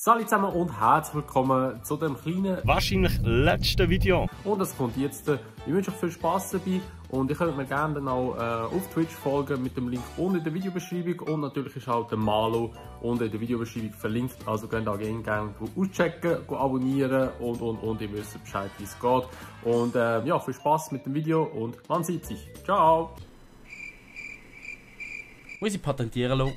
Salut zusammen und herzlich willkommen zu dem kleinen, wahrscheinlich letzten Video. Und das kommt jetzt. Ich wünsche euch viel Spaß dabei und ihr könnt mir gerne dann auch auf Twitch folgen mit dem Link unten in der Videobeschreibung und natürlich ist auch der Malo unten in der Videobeschreibung verlinkt. Also könnt ihr auch gerne auschecken, abonnieren und ihr wisst Bescheid, wie es geht. Und ja, viel Spaß mit dem Video und man sieht sich. Ciao! Muss ich patentieren lassen.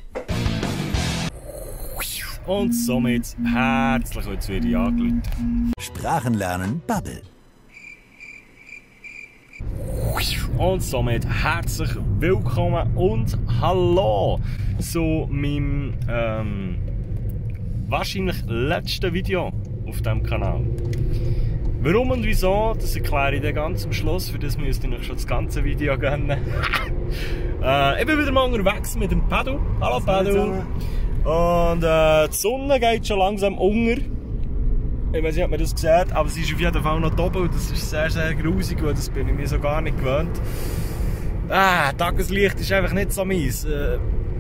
Und somit herzlich willkommen, werde ich angerufen. Sprachenlernen Bubble. Und somit herzlich willkommen und hallo zu meinem wahrscheinlich letzten Video auf diesem Kanal. Warum und wieso, das erkläre ich dann ganz am Schluss, für das müsst ihr euch schon das ganze Video gönnen. Ich bin wieder mal unterwegs mit dem Pedro. Hallo Pedro. Und die Sonne geht schon langsam unter. Ich weiß nicht, ob man das sieht, aber sie ist auf jeden Fall noch oben und das ist sehr, sehr grusig, weil das bin ich mir so gar nicht gewöhnt. Tageslicht ist einfach nicht so meins.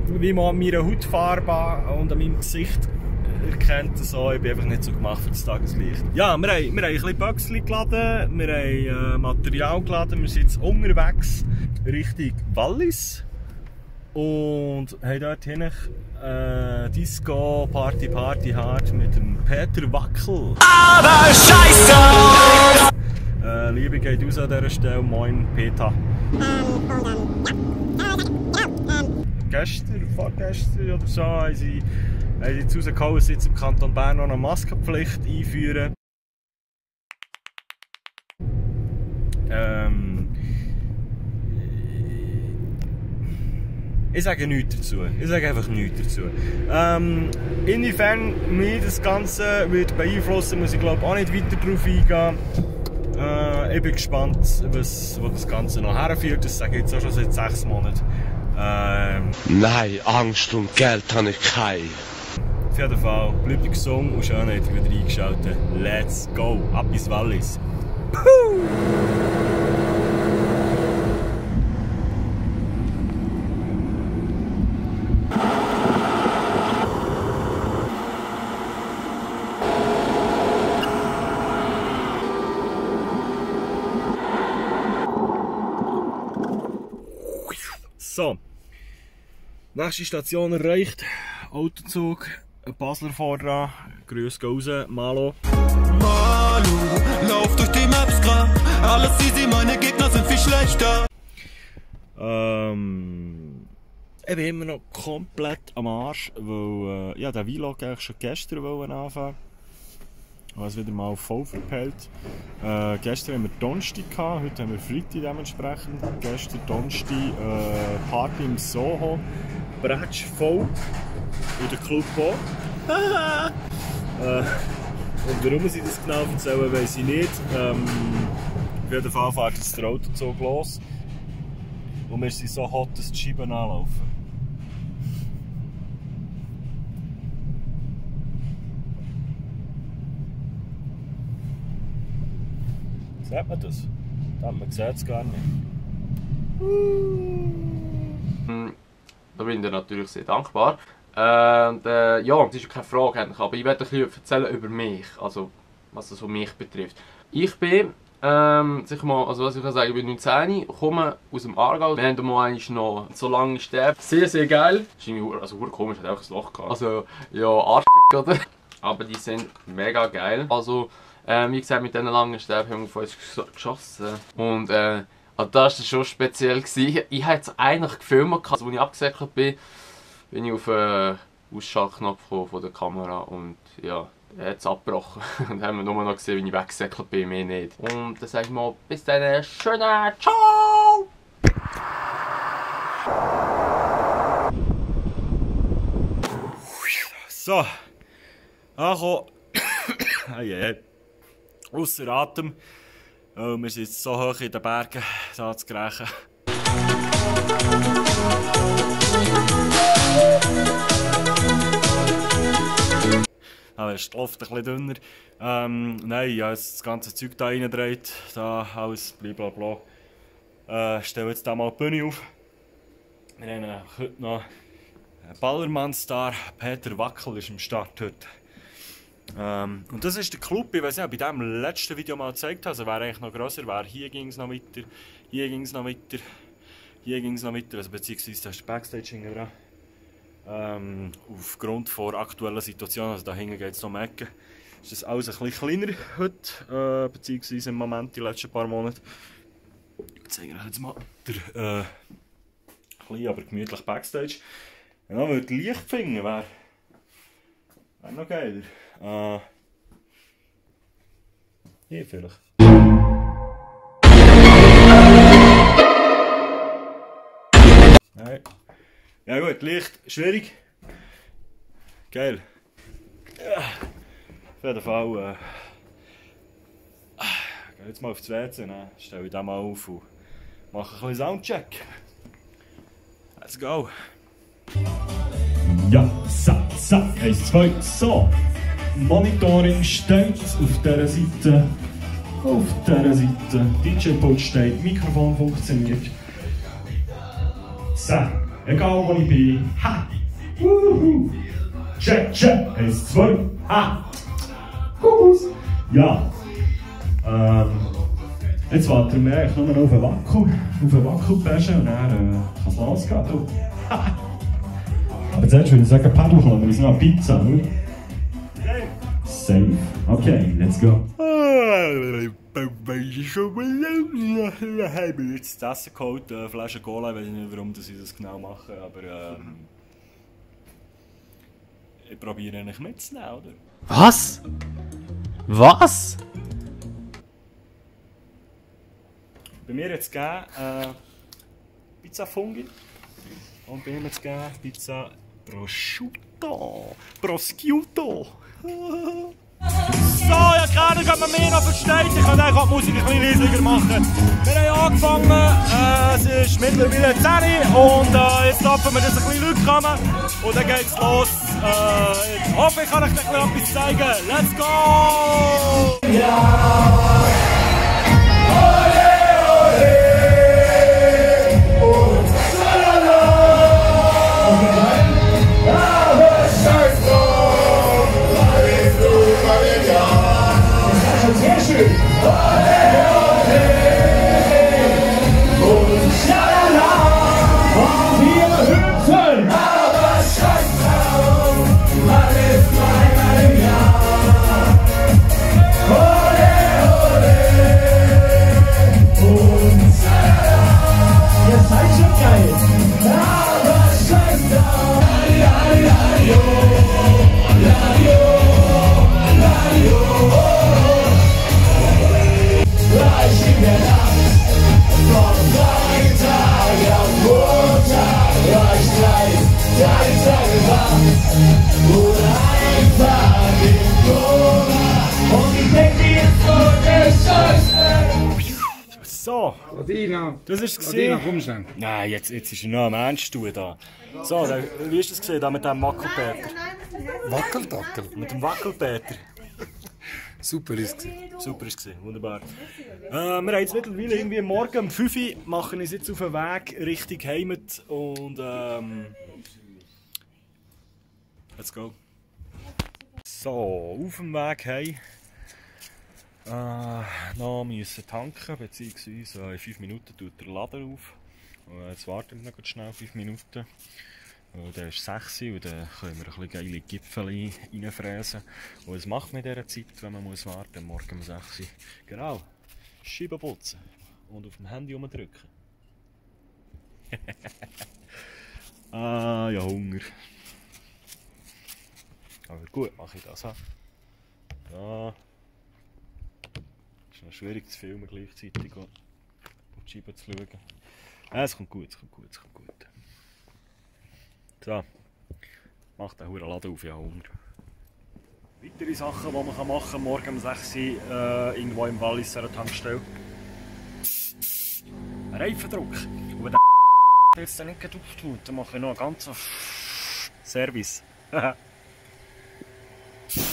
Wie man an meiner Hautfarbe und an meinem Gesicht erkennt, so, ich bin einfach nicht so gemacht für das Tageslicht. Ja, wir haben ein bisschen Böckchen geladen, wir haben Material geladen, wir sind jetzt unterwegs Richtung Wallis. Und haben dort hinten Disco, Party hart mit dem Peter Wackel. Aber Scheiße! Liebe geht raus an dieser Stelle. Moin, Peter. Vorgestern oder so haben sie jetzt rausgehauen, dass sie jetzt im Kanton Bern noch eine Maskenpflicht einführen. Ich sage nichts dazu. Ich sage einfach nichts dazu. Inwiefern mich das Ganze wird beeinflussen, muss ich glaube auch nicht weiter darauf eingehen. Ich bin gespannt, wo das Ganze noch herführt. Das sage ich jetzt auch schon seit 6 Monaten. Nein, Angst und Geld habe ich keine. Auf jeden Fall, bleibt gesund und schön, habt ihr wieder eingeschaltet. Let's go! Ab ins Wallis! Puh! So, nächste Station erreicht, Autozug, ein Basler Vordran, Grüße gehen raus, Malo. Malo, lauf durch die Maps grad, alles easy, meine Gegner sind viel schlechter. Ich bin immer noch komplett am Arsch, weil ja, der Vlog eigentlich schon gestern anfangen. Ich habe es wieder mal voll verpeilt. Gestern haben wir Donnerstag gehabt, heute haben wir Freitag dementsprechend. Gestern Donnerstag Party im Soho, Bretsch voll und der Club auch. Und warum ich das genau erzähle, weiss ich nicht. Auf jeden Fall fährt jetzt der Autozug los und wir sind so hot, dass die Scheiben anlaufen. Sieht man das? Man sieht es gar nicht. Da bin ich dir natürlich sehr dankbar. Ja, das ist keine Frage eigentlich, aber ich werde ein bisschen erzählen über mich, also was das so mich betrifft. Ich bin, sicher mal, also was ich kann sagen, ich bin 19, komme aus dem Aargau. Wir haben mal noch so lange Stäbe. Sehr, sehr geil. Das ist irgendwie, also komisch, hat auch ein Loch gehabt. Also, ja, Arsch, oder? Aber die sind mega geil. Also, wie gesagt, mit diesen langen Stäben haben wir von uns geschossen. Und also das war schon speziell. Ich hatte es eigentlich gefilmt, als ich abgesäckelt bin ich auf den Ausschaltknopf von der Kamera und ja, er hat es abgebrochen. Und dann haben wir nur noch gesehen, wie ich weggesäckelt bin, mehr nicht. Und dann sage ich mal, bis dann, schönen Ciao! So, angekommen. Ausser Atem. Oh, wir sind jetzt so hoch in den Bergen, da zu Grächen. Aber ist die Luft ein bisschen dünner. Nein, ich habe das ganze Zeug da reingedreht, da alles blablabla. Stelle jetzt da mal die Bühne auf. Wir haben heute noch einen Ballermann-Star, Peter Wackel ist am Start heute. Und das ist der Club, ich weiß nicht, ob ich das im letzten Video mal gezeigt habe, also wäre eigentlich noch grösser, wäre hier ging es noch weiter, hier ging es noch weiter, hier ging es noch weiter, also beziehungsweise da ist der Backstage hinten dran. Aufgrund der aktuellen Situation, also da hinten geht es noch um Ecken, ist das alles ein bisschen kleiner heute, beziehungsweise im Moment, die letzten paar Monate. Ich zeige euch jetzt mal der kleine, aber gemütliche Backstage. Wenn man Licht finden wäre noch geiler. Hier vielleicht. Nein. Ja gut, Licht, schwierig. Geil. Ja. Auf jeden Fall. Ich gehe jetzt mal aufs WC, ne? Stelle ich den mal auf und mache ein bisschen Soundcheck. Let's go. Ja, so, 1, 2, so. Monitoring steht auf dieser Seite. Auf dieser Seite. DJ-Pult steht, Mikrofon funktioniert. So, egal wo ich bin. Ha! Wuhu! Check, check! 1, 2, ha! Kuckuck! Ja. Jetzt warten wir eigentlich nur noch auf den Wackelpäschen und dann kann es losgehen. Aber zuerst würde ich sagen, Pedal kommen, wir sind noch eine Pizza, oder? Safe. Okay, let's go. Ich habe mir jetzt das Essen geholt, eine Flasche Cola, ich weiß nicht warum ich das genau mache, aber ich probiere eigentlich mitzunehmen, oder? Was? Was? Bei mir jetzt gegeben Pizza Fungi und bei ihm jetzt gegeben Pizza Prosciutto. Prosciutto. So, ja klar, ich kann man mehr noch verstehen. Ich kann eigentlich auch die Musik ein bisschen leisiger machen. Wir haben angefangen, es ist mittlerweile 10 Uhr und jetzt hoffen wir, dass ein bisschen Leute kommen. Und dann geht's los. Ich hoffe, ich kann euch noch etwas zeigen. Let's go! Ja! So, das ist es gesehen. Nein, jetzt ist er noch am Ernst da. So, wie ist das gesehen da mit dem Wackelpeter? Wackeldackel? Mit dem Wackelpeter. Super ist es. Super ist es, wunderbar. Wir haben jetzt mittlerweile irgendwie morgen um 5 Uhr, machen uns jetzt auf den Weg Richtung Heimat und let's go. So, auf dem Weg heim. Noch müssen tanken, beziehungsweise in 5 Minuten tut der Laden auf. Jetzt warten wir noch schnell 5 Minuten. Dann ist 6 Uhr und dann können wir ein bisschen geile Gipfel reinfräsen. Und was macht man in dieser Zeit, wenn man muss warten, morgen um 6 Uhr? Genau, Scheiben putzen und auf dem Handy rumdrücken. Ja, Hunger. Aber gut, mache ich das. Ja. Es ist noch schwierig zu filmen gleichzeitig und die Scheiben zu schauen. Es kommt gut, es kommt gut, es kommt gut. So, macht den Huren Laden auf, ja, Hunger. Weitere Sachen, die man machen kann, morgen um 6 Uhr irgendwo im Wallis an der Tankstelle. Ein Reifendruck. Und wenn der jetzt nicht auftut, dann mache ich noch einen ganzen Service.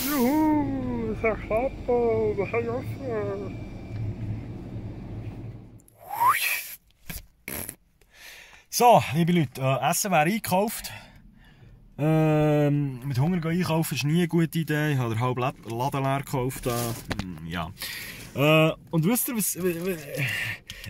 Juhu, das ist Klappe, das kann ich offen. So, liebe Leute, Essen wäre eingekauft. Mit Hunger einkaufen ist nie eine gute Idee. Ich habe den halben Laden leer gekauft. Ja. Und wisst ihr, was...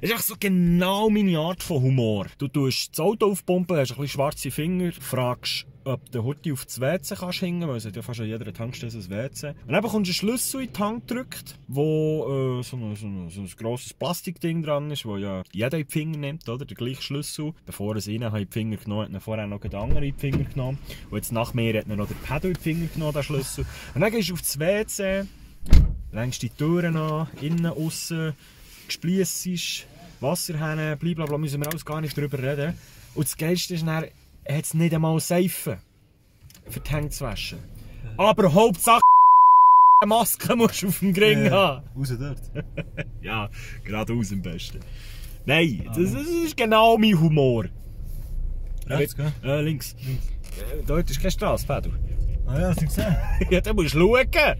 Es ist echt so genau meine Art von Humor. Du tust das Auto aufpumpen, hast ein bisschen schwarze Finger, fragst, ob du heute auf das WC kannst hängen, weil es hat ja fast an jeder Tankstelle ein WC. Und dann bekommst du einen Schlüssel in die Hand gedrückt, wo so ein grosses Plastikding dran ist, wo ja jeder in die Finger nimmt, oder? Der gleiche Schlüssel. Bevor er es rein hat in die Finger genommen, hat er vorher noch den anderen in die Finger genommen. Und jetzt nach mir hat er noch den Pedal in die Finger genommen, den Schlüssel. Und dann gehst du auf das WC, längst die Türen an, innen, aussen, gespliessest, Wasserhähne, blablabla, müssen wir alles gar nicht drüber reden. Und das Geilste ist dann, er hat nicht einmal Seife für die Hände zu waschen. Aber Hauptsache eine Maske musst du auf dem Gring haben. Raus dort. Ja, geradeaus am besten. Nein, das ist genau mein Humor. Rechts, gell? Links. Dort ist keine Straße, Pedro. Ah ja, hast du gesehen? Ja, da musst du schauen.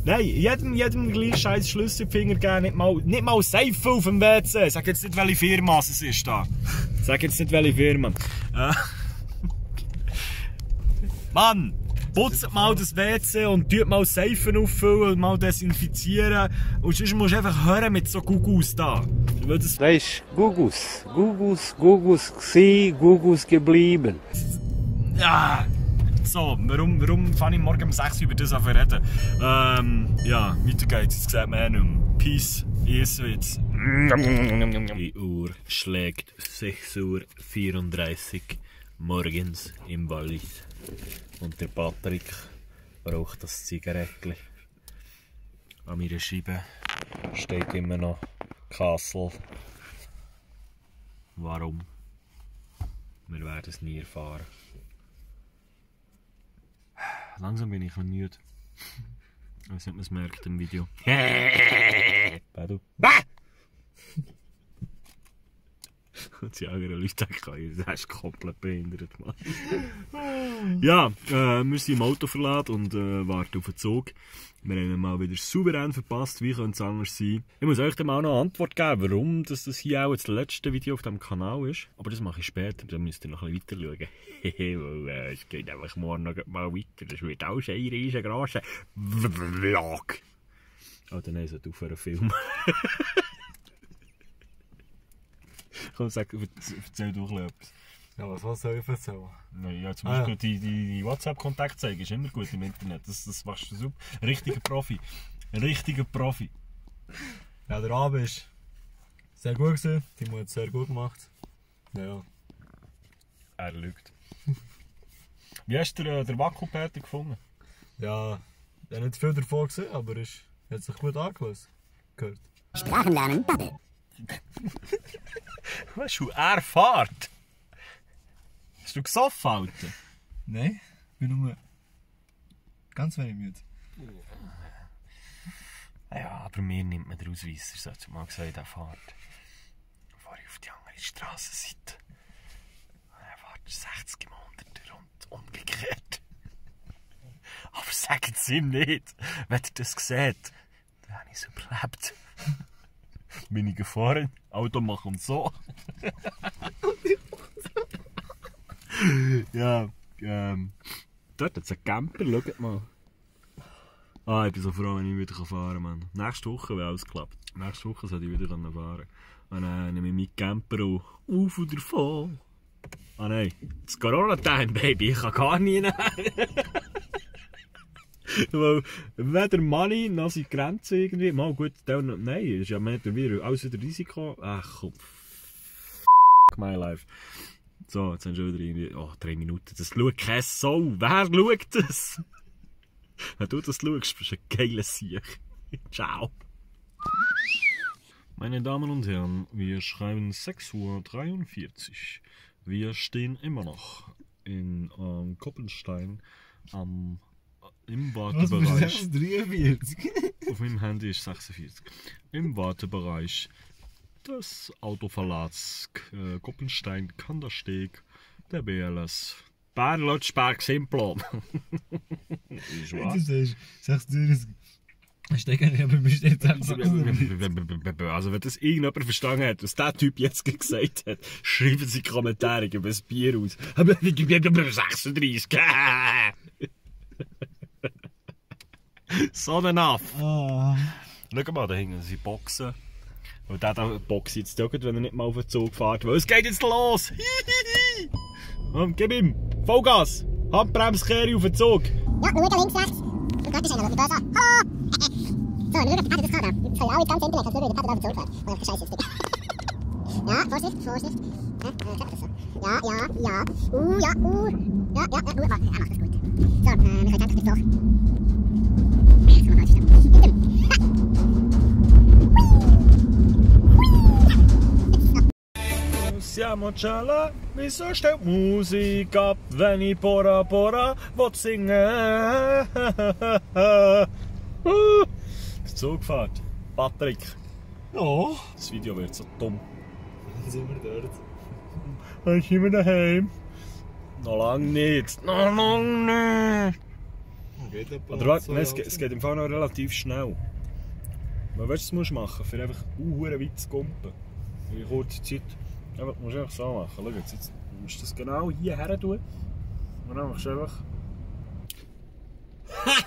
Nein, jedem gleich scheiß Schlüssel in die Finger geben, nicht mal Seife auf dem WC. Sag jetzt nicht, welche Firma es ist da. Sag jetzt nicht, welche Firma. Mann, putzt mal das WC und tut mal Seifen auffüllen und mal desinfizieren. Und sonst musst du einfach hören mit so Gugus da. Das ist Gugus. Gugus gsi, Gugus geblieben. Ja. So, warum fange ich morgen um 6 Uhr über das an zu reden? Ja, weiter geht's. Jetzt sieht man nicht mehr. Peace, ich esse jetzt. Die Uhr schlägt 6:34 Uhr morgens im Wallis. Und der Patrick braucht das Zigarettchen. An meiner Scheibe steht immer noch Kassel. Warum? Wir werden es nie erfahren. Langsam bin ich müde. Ich weiß nicht, ob man es merkt im Video. Pedro. Und die anderen Leute denken, das ist komplett behindert, Mann. Ja, wir sind im Auto verlassen und warten auf den Zug. Wir haben ihn mal wieder souverän verpasst. Wie könnte es anders sein? Ich muss euch dann auch noch eine Antwort geben, warum das hier auch das letzte Video auf diesem Kanal ist. Aber das mache ich später, dann müsst ihr noch ein bisschen weiter schauen. Weil es geht einfach morgen noch mal weiter. Das wird auch ein riesengroßer Vlog. Oh, dann ist es aufhören Film. Komm, erzähl du etwas. Ja, was soll ich erzählen? Ja, zum Beispiel die WhatsApp-Kontakte zeigen ist immer gut im Internet. Das machst du super. Richtiger Profi. Richtiger Profi. Ja, der Abend ist sehr gut gewesen. Timo hat es sehr gut gemacht. Ja. Er lügt. Wie hast du den Wackelpäter gefunden? Ja, ich habe nicht viel davon gesehen, aber es hat sich gut angehört. Sprachenlernen Bubble. Weißt du, er fährt. Hast du gesoffen, Alter? Nein, ich bin nur ganz wenig müde. Ja, aber mir nimmt man den Ausweis, so hat mal gesagt, er fährt. Dann fahre ich auf die andere Strassenseite. Er fährt 60 im 100er und umgekehrt. Aber sagt es ihm nicht, wenn er das sieht. Dann habe ich es überlebt. Bin ich gefahren, Auto machen und so. Ja, dort hat es einen Camper, schaut mal. Ich bin so froh, wenn ich wieder fahren kann, Mann. Nächste Woche, wenn alles klappt. Nächste Woche sollte ich wieder fahren. Und dann nehme ich meinen Camper und auf und davon. Ah nein, das Corona-Time, Baby, ich kann gar nie nehmen. Weil, weder Money noch seine Grenzen irgendwie. Mal gut, nein, ist ja mehr wieder alles wieder Risiko. Ach komm. My life. So, jetzt haben wir schon wieder irgendwie 3 Minuten. Das schaut keine Sau. Wer schaut das? Wenn du das schaust, bist du ein geiler Sieg. Ciao. Meine Damen und Herren, wir schreiben 6:43 Uhr. Wir stehen immer noch in Koppenstein im Wartebereich. Was? 43? Auf meinem Handy ist 46. Im Wartebereich des Autoverlats Koppenstein Kandersteg der BLS. Bärlotschberg Simplon. Ist wahr? Du sagst 36. Also wenn das irgendjemand verstanden hat, was der Typ jetzt gesagt hat, schreiben Sie Kommentare, geben ein Bier aus. 36. So ein Aff. Schau mal, da hinten sind Boxen. Und der da boxt jetzt auch, wenn er nicht mal auf den Zug fährt. Weil es geht jetzt los! Gib ihm! Vollgas! Handbremskehre auf den Zug! Ja, schau links, rechts. Und gerade ist einer, der böse an. Hallo! So, wir schauen, ob der Pater das kann. Jetzt können wir alle ganz Internet, als würde der Pater auf den Zug fahren. Und auf der Scheiße jetzt. Ja, Vorsicht, Vorsicht. Ja, das so. Ja. Ja. Ja, ja, er macht das gut. So, wir können endlich bis hoch. Das kann man falsch stellen. Siamo già là, wieso stellt Musik ab, wenn ich Bora Bora will singen? Der Zug fährt. Patrick. Ja. Das Video wird so dumm. Dann sind wir dort. Dann sind wir daheim. Noch lange nicht. Noch lange nicht. Oder warte, es geht im Fall noch relativ schnell. Aber weißt du, was du machen musst, für einfach weit zu kumpen? In kurzer Zeit. Ja, das musst du einfach so machen. Schau jetzt musst du das genau hier her tun. Und dann machst du einfach... Ha!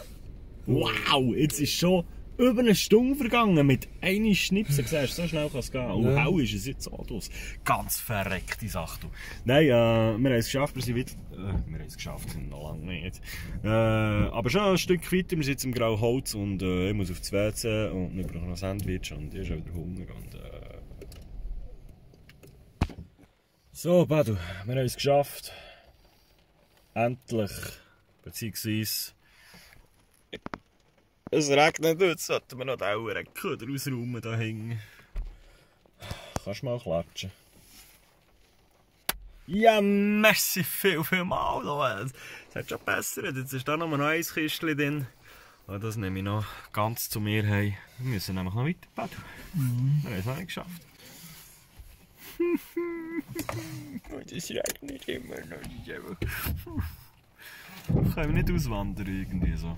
Wow, jetzt ist schon über eine Stunde vergangen mit einem Schnipsen. Siehst du, so schnell kann es gehen. Und hell ist es jetzt so los. Ganz verreckte Sache. Nein, wir haben es geschafft, wir sind wieder... wir haben es geschafft, noch lange nicht. Aber schon ein Stück weiter, wir sind jetzt im Grauholz und ich muss auf das WC und wir brauchen noch Sandwich und ich habe wieder Hunger. Und, so, Badu, wir haben es geschafft. Endlich. Beziehungsweise... Es regnet, jetzt sollten wir noch den Köder ausräumen da hinten. Kannst du mal klatschen? Ja, merci vielmal. Es hat schon besser. Jetzt ist da noch ein neues Kistchen drin. Und das nehme ich noch ganz zu mir heim. Wir müssen nämlich noch weiter, Badu. Wir haben es noch nicht geschafft. Das regnet immer noch nicht. Können wir nicht auswandern irgendwie so?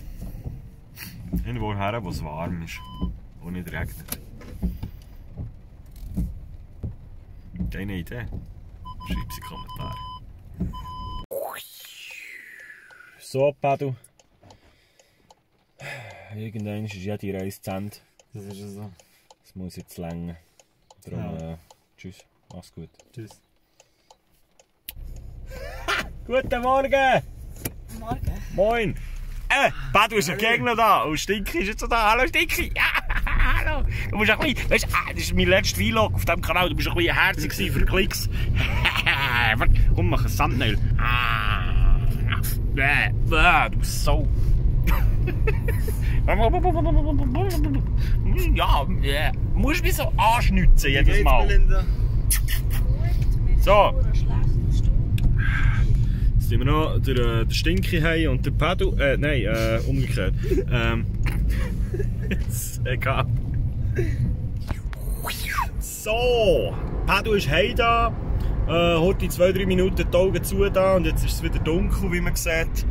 Irgendwo her, wo es warm ist und nicht regnet. Keine Idee? Schreib sie in die Kommentare. So, Pedro. Irgendwann ist ja die Reise zu Ende. Das ist ja so. Das muss jetzt länger. Darum, tschüss. Mach's gut. Tschüss. Guten Morgen! Morgen. Moin! Pedro ist okay noch da und Stinky ist jetzt noch da. Hallo Stinky! Ja, hallo! Du musst ein bisschen, weißt, das ist mein letzter Vlog auf diesem Kanal, du musst ein bisschen herzig sein für Klicks. Komm, mach ein Thumbnail. Du bist so... Ja, du musst mich so anschnitzen jedes Mal. So. Jetzt sind wir noch der Stinky heim und der Pedro. Nein, umgekehrt. Egal. So. Pedro ist heim da. Heute 2-3 Minuten die Augen zu da und jetzt ist es wieder dunkel, wie man sieht.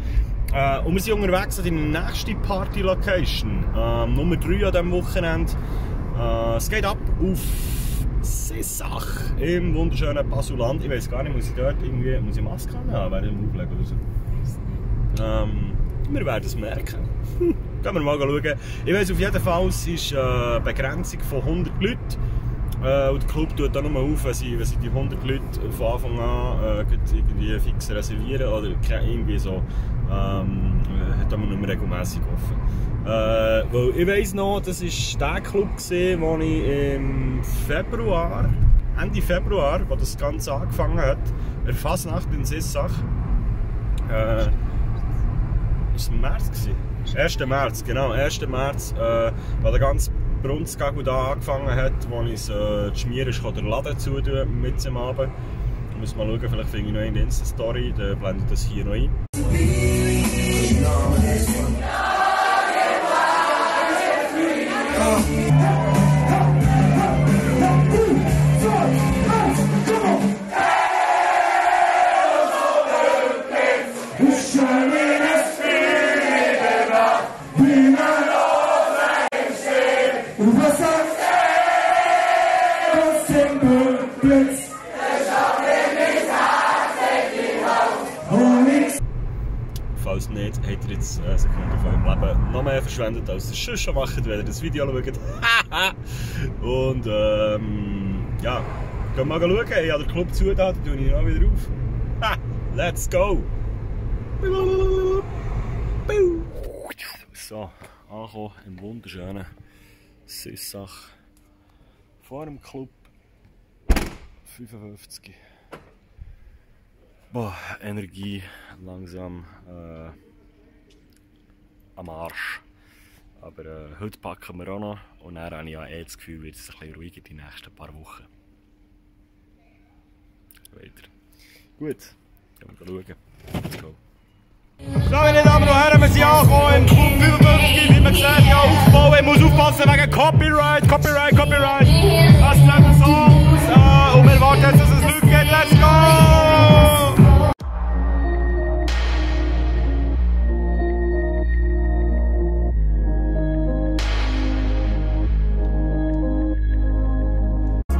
Und wir sind unterwegs in der nächsten Party-Location. Nummer 3 an diesem Wochenende. Es geht ab auf Sissach im wunderschönen Basuland. Ich weiß gar nicht, muss ich dort irgendwie Maske haben, während ich auflegen oder so. Wir werden es merken. Gehen wir mal schauen. Ich weiss auf jeden Fall, es ist eine Begrenzung von 100 Leuten. Und der Club tut dann nur auf, wenn sie die 100 Leute von Anfang an irgendwie fix reservieren oder irgendwie so. Hat man nicht mehr regelmässig offen. Weil ich weiss noch, das war der Club, den ich im Februar, Ende Februar, wo das Ganze angefangen hat, der Fasnacht in Sissach. War es im März? 1. März, genau, 1. März, wo der ganze Brunzgagel da angefangen hat, wo ich die Schmier den Laden zutun mit am Abend. Ich muss mal schauen, vielleicht finde ich noch eine Insta-Story, dann blende ich das hier noch ein. Leben noch mehr verschwendet, als ihr sonst schon macht, wenn ihr das Video schaut. Und ja, gehen mal schauen. Ich habe den Club zu, da tue ich auch wieder auf. Ha, let's go! So, angekommen im wunderschönen Sissach vor dem Club 55. Boah, Energie langsam am Arsch. Aber heute packen wir auch noch und dann habe ich ja das Gefühl, wird es ein bisschen ruhiger die nächsten paar Wochen. Weiter. Gut, gehen wir schauen. Let's go. So, meine Damen und Herren, wir sind angekommen im Club 55, wie man sieht, ja, Aufbau, ich muss aufpassen wegen Copyright. Das sieht so aus, und wir warten jetzt, dass es Leute geht, let's go!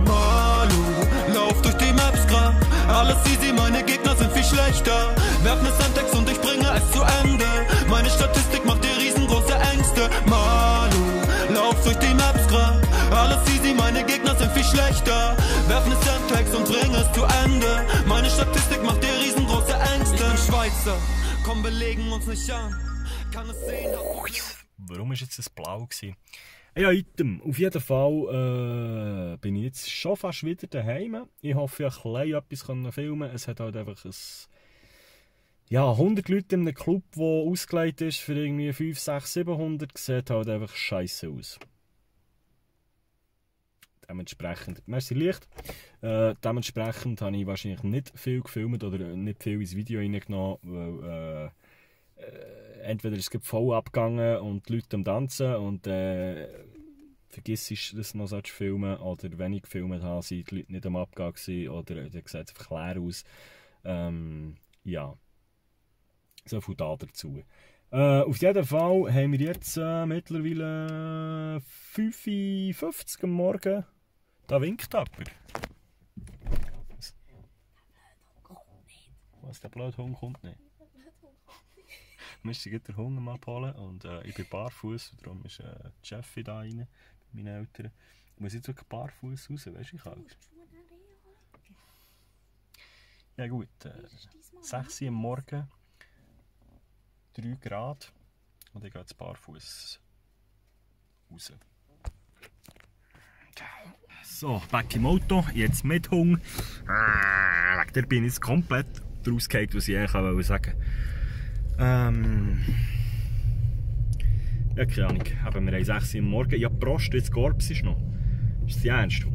Malu, lauf durch die Maps grad, alles easy, meine Gegner sind viel schlechter. Werf ne Sandtext und ich bringe es zu Ende. Meine Statistik macht dir riesengroße Ängste. Malu, lauf durch die Maps grad. Alles easy, meine Gegner sind viel schlechter. Werf ne Sandtext und bringe es zu Ende. Meine Statistik macht dir riesengroße Ängste. Ich bin Schweizer, komm, wir legen uns nicht an. Kann es sehen, Warum war jetzt das blau? Ja, Item. Auf jeden Fall bin ich jetzt schon fast wieder daheim. Ich hoffe, ich konnte etwas filmen. Es hat halt einfach ein, ja, 100 Leute in einem Club, der ausgelegt ist für irgendwie 5, 6, 700. Sieht halt einfach scheiße aus. Dementsprechend, merci Licht. Dementsprechend habe ich wahrscheinlich nicht viel gefilmt oder nicht viel ins Video reingenommen, weil entweder ist es voll abgegangen und die Leute am Tanzen und vergiss ich, dass du noch filmen sollst, oder wenn ich gefilmt habe, sind die Leute nicht am Abgang gewesen, oder der sieht einfach leer aus. Ja, so viel da dazu. Auf jeden Fall haben wir jetzt mittlerweile 5:50 am Morgen. Da winkt jemand. Was, der blöde Hund kommt nicht? Wir müssen den Hunger mal abholen und ich bin barfuß, darum ist Jeffy da rein, bei meinen Eltern. Ich muss jetzt wirklich barfuß raus, weißt du, ich kann. Ja gut, 6 Uhr am Morgen, 3 Grad und ich gehe jetzt barfuß raus. So, back im Auto, jetzt mit Hunger. Wegen der bin ich jetzt komplett rausgefallen, was ich eigentlich sagen wollte. Ja, keine Ahnung. Haben wir 6 Uhr am Morgen. Ja, Prost, jetzt Korps ist noch. Ist das ernst?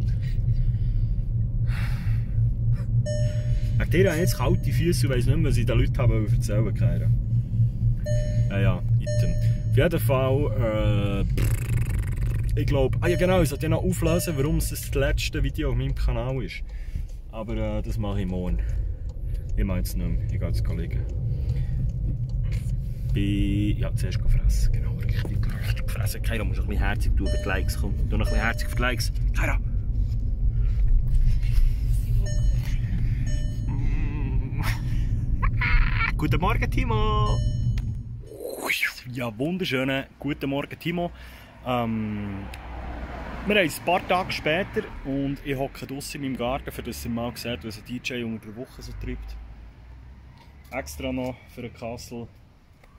Wegen dir habe ich jetzt kalte Füße und weiss nicht mehr, was ich den Leuten erzählen wollte. Ja, Item. Auf jeden Fall, ich glaube, ja genau, ich sollte ja noch auflösen, warum es das letzte Video auf meinem Kanal ist. Aber das mache ich morgen. Ich mache jetzt nicht mehr, ich gehe jetzt liegen. Ja, zuerst fressen, genau, richtig fressen. Kaira, muss noch ein bisschen herzig tun für die Likes. Komm, tu noch ein bisschen herzig für die Likes. Kaira! Guten Morgen, Timo! Ja, wunderschönen guten Morgen, Timo. Wir haben ein paar Tage später und ich hocke draussen in meinem Garten, für das ihr mal seht, was ein DJ unter der Woche so treibt. Extra noch für den Castle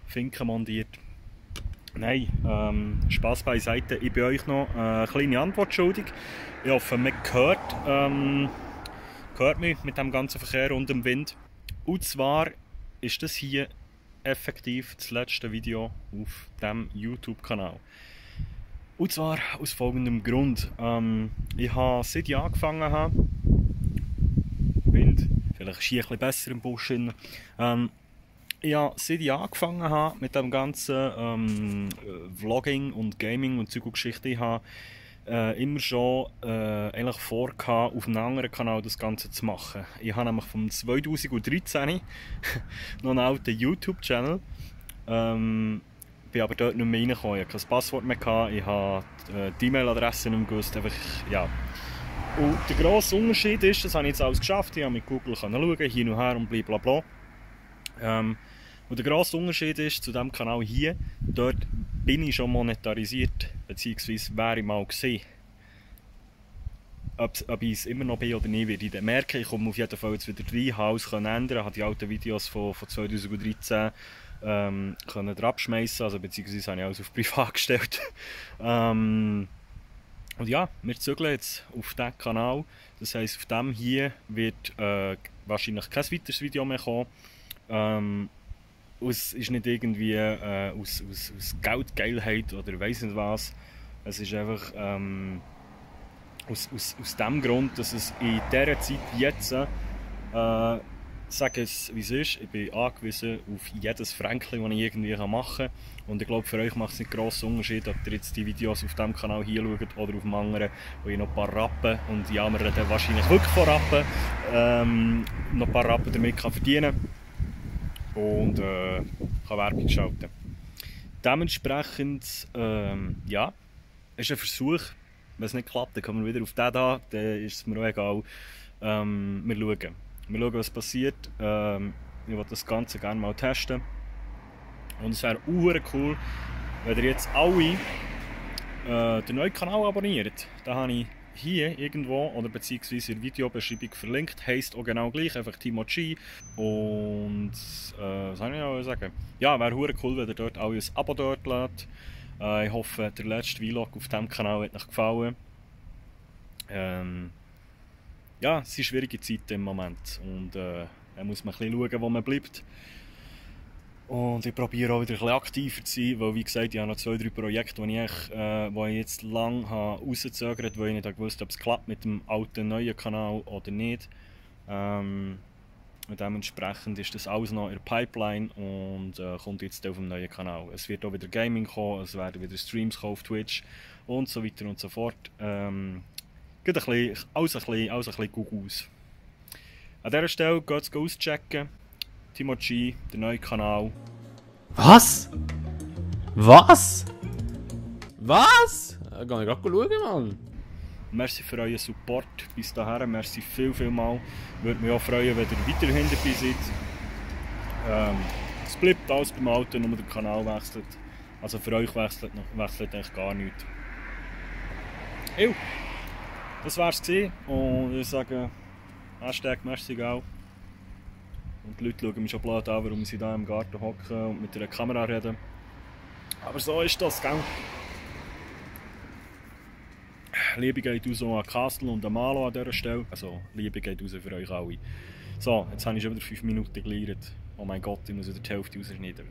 Finken montiert. Nein, Spaß beiseite. Ich bin euch noch eine kleine Antwort schuldig. Ich hoffe, man hört mich mit dem ganzen Verkehr und dem Wind. Und zwar ist das hier effektiv das letzte Video auf diesem YouTube-Kanal. Und zwar aus folgendem Grund. Ich habe, seit ich angefangen habe, Wind, vielleicht ist hier ein bisschen besser im Busch. Ja, seit ich angefangen habe mit dem ganzen Vlogging und Gaming und Zeug und Geschichte, ich habe immer schon eigentlich vorgehabt, auf einem anderen Kanal das Ganze zu machen. Ich habe nämlich vom 2013 noch einen alten YouTube-Channel, bin aber dort nicht mehr reingekommen. Ich hatte kein Passwort mehr, ich habe die E-Mail-Adresse nicht mehr gewusst. Einfach, ja. Und der grosse Unterschied ist, das habe ich jetzt alles geschafft, ich habe mit Google schauen, hin und her und blablabla. Und der grosse Unterschied ist zu diesem Kanal hier, dort bin ich schon monetarisiert, beziehungsweise wäre ich mal gewesen. Ob ich es immer noch bin oder nicht, werde ich dann merken. Ich komme auf jeden Fall jetzt wieder rein, habe alles ändern, habe die alten Videos von 2013 können abschmeißen, also beziehungsweise habe ich alles auf privat gestellt. Und ja, wir zügeln jetzt auf diesen Kanal. Das heisst, auf dem hier wird wahrscheinlich kein weiteres Video mehr kommen. Es ist nicht irgendwie aus Geldgeilheit oder weiss nicht was. Es ist einfach aus dem Grund, dass es in dieser Zeit jetzt, sage es wie es ist, ich bin angewiesen auf jedes Fränkchen, das ich irgendwie machen kann. Und ich glaube, für euch macht es nicht grossen Unterschied, ob ihr jetzt die Videos auf diesem Kanal hier schaut oder auf dem anderen, wo ich noch ein paar Rappen, und ja, wir reden wahrscheinlich wirklich von Rappen, noch ein paar Rappen damit kann verdienen und kann Werbung schalten. Dementsprechend, ja, ist ein Versuch. Wenn es nicht klappt, dann kommen wir wieder auf den da, dann ist es mir auch egal. Wir schauen, was passiert. Ich will das Ganze gerne mal testen. Und es wäre cool, wenn ihr jetzt alle den neuen Kanal abonniert. Da habe ich hier irgendwo, oder beziehungsweise in der Videobeschreibung verlinkt, heisst auch genau gleich, einfach Timo G. Und was soll ich noch sagen? Ja, wäre cool, wenn ihr dort alle ein Abo dort lasst. Ich hoffe, der letzte Vlog auf diesem Kanal hat euch gefallen. Ja, es sind schwierige Zeiten im Moment und da muss man ein bisschen schauen, wo man bleibt. Und ich probiere auch wieder ein bisschen aktiver zu sein, weil wie gesagt, ich habe noch 2-3 Projekte, die ich jetzt lange rausgezögert habe, weil ich nicht wusste, ob es klappt mit dem alten, neuen Kanal oder nicht. Und dementsprechend ist das alles noch in der Pipeline und kommt jetzt auf dem neuen Kanal. Es wird auch wieder Gaming kommen, es werden wieder Streams kommen auf Twitch und so weiter und so fort. Geht alles ein bisschen gut aus. An dieser Stelle geht es auschecken. Timo G, der neue Kanal. Was? Was? Was? Geh ich gerade schauen, Mann. Merci für euren Support bis dahin. Merci viel mal. Würde mich auch freuen, wenn ihr weiterhin dabei seid. Es bleibt alles beim Alten, nur der Kanal wechselt. Also für euch wechselt eigentlich gar nichts. Das war's gewesen. Und ich sage, Hashtag merci auch. Und die Leute schauen mich schon blöd an, warum sie hier im Garten hocken und mit einer Kamera reden. Aber so ist das, gell? Liebe geht raus an Castle und an Malo an dieser Stelle. Also, Liebe geht raus für euch alle. So, jetzt habe ich schon wieder 5 Minuten geleiert. Oh mein Gott, ich muss wieder die Hälfte rausschneiden.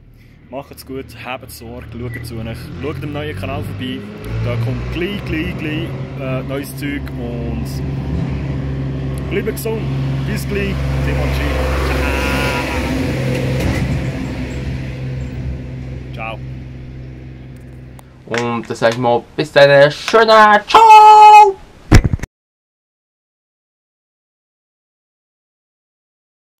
Macht's gut, habt Sorge, schaut zu euch. Schaut dem neuen Kanal vorbei. Da kommt gleich neues Zeug und bleibt gesund. Bis gleich, Timo G. Ciao. Und dann sage ich mal, bis dann, schöner Ciao!